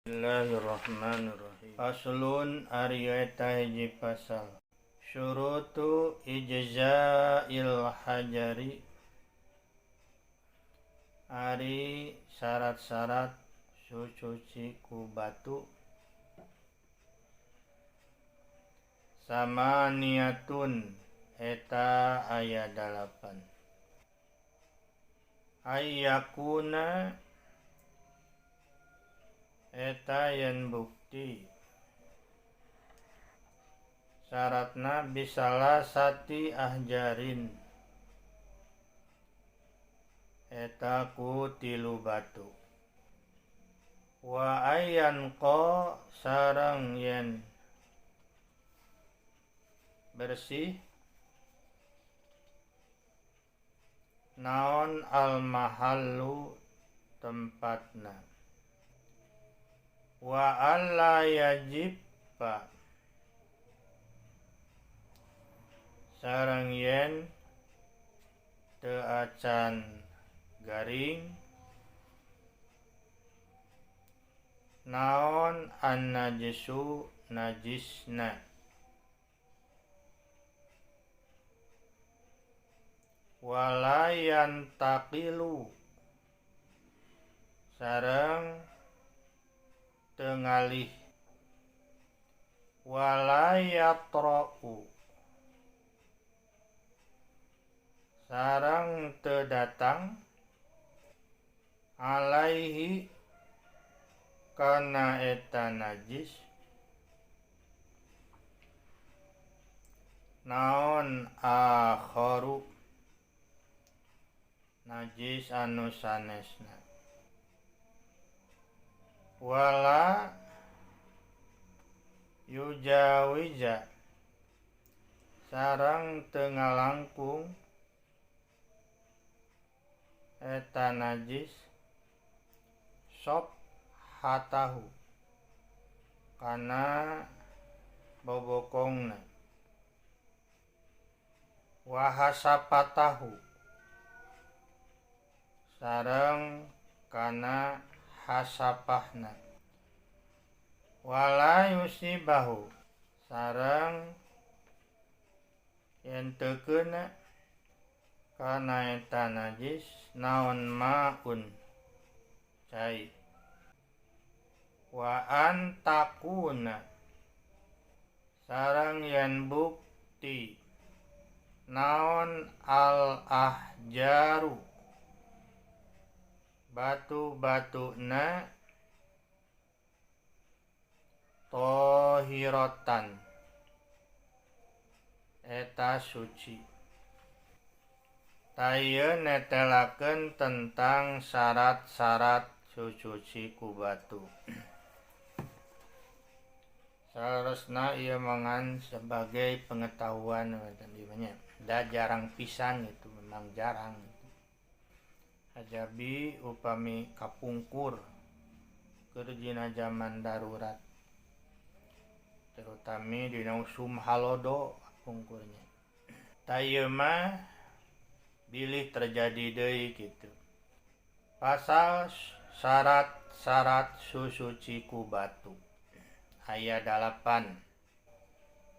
Bismillahirrahmanirrahim. Faslun ari eta hiji pasal. Syurutu ijza'il hajari, ari syarat-syarat sucuci ku batu. Samaniyatun eta aya 8. Ayyakuna eta yen bukti syaratna bisalah sati ahjarin eta ku 3 batu. Wa ayyan qa sareng yen bersih naon al mahallu tempatna. Wa alla yajibba sareng yen teu acan garing naon an-najisu najisna. Wala yantaqilu sareng teu ngalih. Wala yatra'u sareng teu datang alaihi kana eta najis naon akharu najis anu sanesna. Wala yujawija sareng teu ngalangkung eta najis sop hatahu kana bobokongna. Wa hasapatahu sareng kana hasapahna. Wala yusibahu sareng yen teu keuna kana eta najis naon maun cai. Wa antakuna sareng yen bukti naon al ahjaru batu-batuna tohiratan eta suci. Tayeu netelakeun tentang syarat-syarat sucuci ku batu. Saleresna ieu mangan sebagai pengetahuan nya. Da jarang pisan itu, memang jarang. Ajabi upami kapungkur keur dina zaman darurat, terutami dina usum halodo kapungkurnya. Tah ieu mah bilih terjadi deui kitu. Pasal syarat-syarat susuci ku batu aya 8.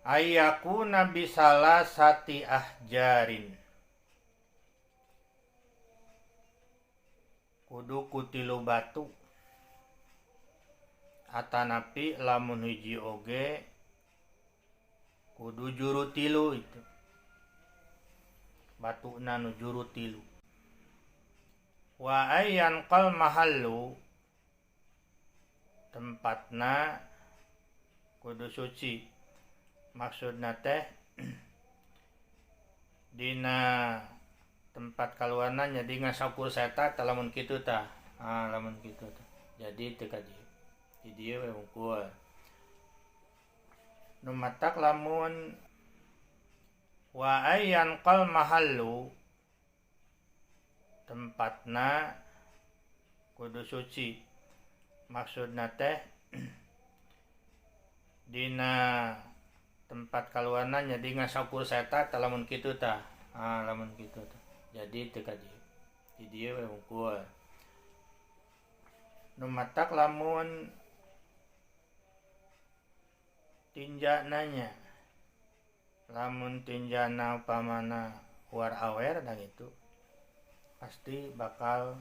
Ayyakuna bisalah sati ahjarin kudu ku 3 batu atanapi lamun hiji oge kudu juru 3 itu batuna nu juru 3. Wa ayyan qal mahallu tempatna kudu suci. Maksudna teh dina tempat kaluarna jadi ngasakur seta lamun kitu tah. Ah lamun kitu tah. Jadi teu ka dieu. Di dieu we hungkul. Nu matak lamun wa ayyan qal mahallu tempatna kudu suci. Maksudna teh dina tempat kaluarna jadi ngasakur seta lamun kitu tah. Ah lamun kitu tah. Jadi teu ka dieu. Di dieu we hungkul. Nu matak lamun Tinjana nya lamun tinjana upamana war awer dan itu pasti bakal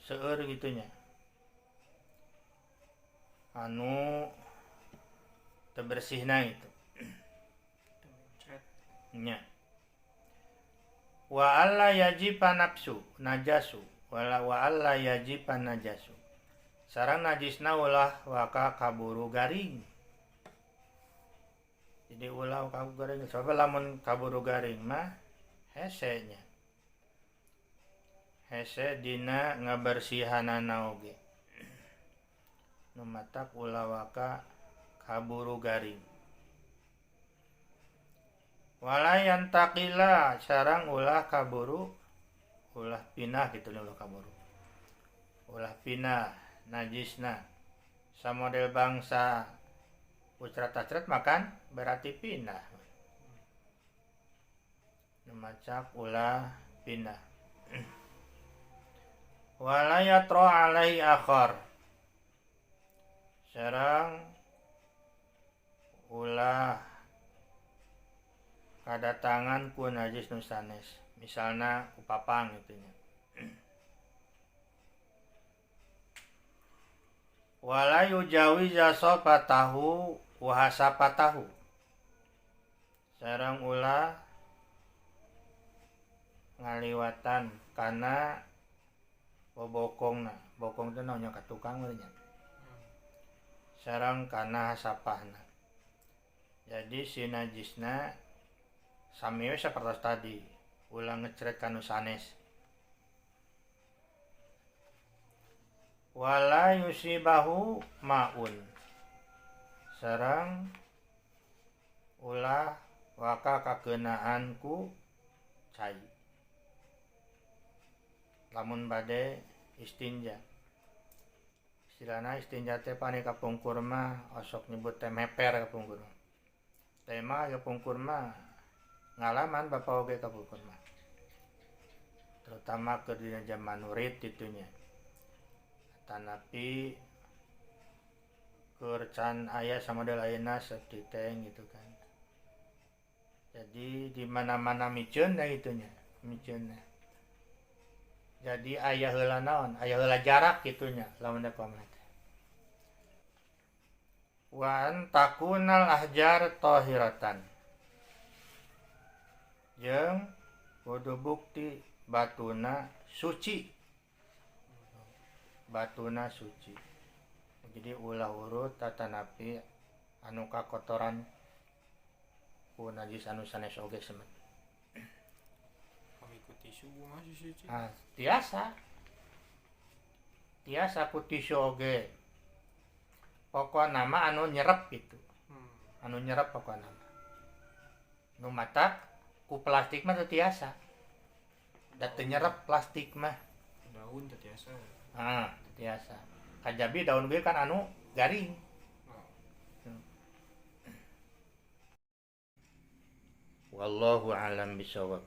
seueur gitunya anu teu bersihna itu nya. Wa alla yajiba nafsu najasu wala wa alla yajiba najasu sareng najisna ulah waka kaburu garing. Jadi ulah kaburu garing sebab lamun kaburu garing mah hese nya, hese dina ngabersihanana oge. Nu matak ulah waka kaburu garing. Wala yantakila sareng ulah kaburu ulah pinah gitu ulah kaburu ulah pinah najisna. Samodel bangsa ucrat-acrat makan berarti pindah. Nu macak ulah pindah. Wala yatra alaihi akhar sareng ulah kadatangan ku najis nu sanes, misalna ku papang gitu nya. Wala yujawiza safatahu wa hasafatahu sareng ulah ngaliwatan kana bobokongna, bokong teh naon nya ka tukang we nya, sareng kana hasapahna. Jadi si najisna sami we sapertos tadi, ulah ngecret ka nu sanes. Wala yusibahu maun sareng ulah waka kakeunaan ku cai lamun bade istinja. Istilahna istinja teh pane kapungkur mah osok nyebut teh meper kapungkur. Tema kapungkur mah ngalaman bapak oge kapungkur mah, terutama ke dina zaman murid itunya. Tanapi keur can aya samodel ayeuna septic tank gitu kan. Jadi di mana-mana miceun da itunya, miceunna. Jadi aya heula naon, aya heula jarak gitunya lamun da kumaha teh. Wa an takunal ahjar tahiratan. Jeung kudu bukti batuna suci. Batuna suci. Jadi ulah urut tatanapi anu kakotoran ku najis anu sanes oge semet. Ku tisu masih suci. Ah, tiasa. Tiasa ku tisu oge. Pokona mah anu nyerep gitu. Anu nyerep pokona mah. Nu matak ku plastik mah teu tiasa. Da teu nyerep plastik mah. Daun teu tiasa. Ah, teu tiasa. Kajabi daun ge kan anu garing. Wallahu a'lam bishawab.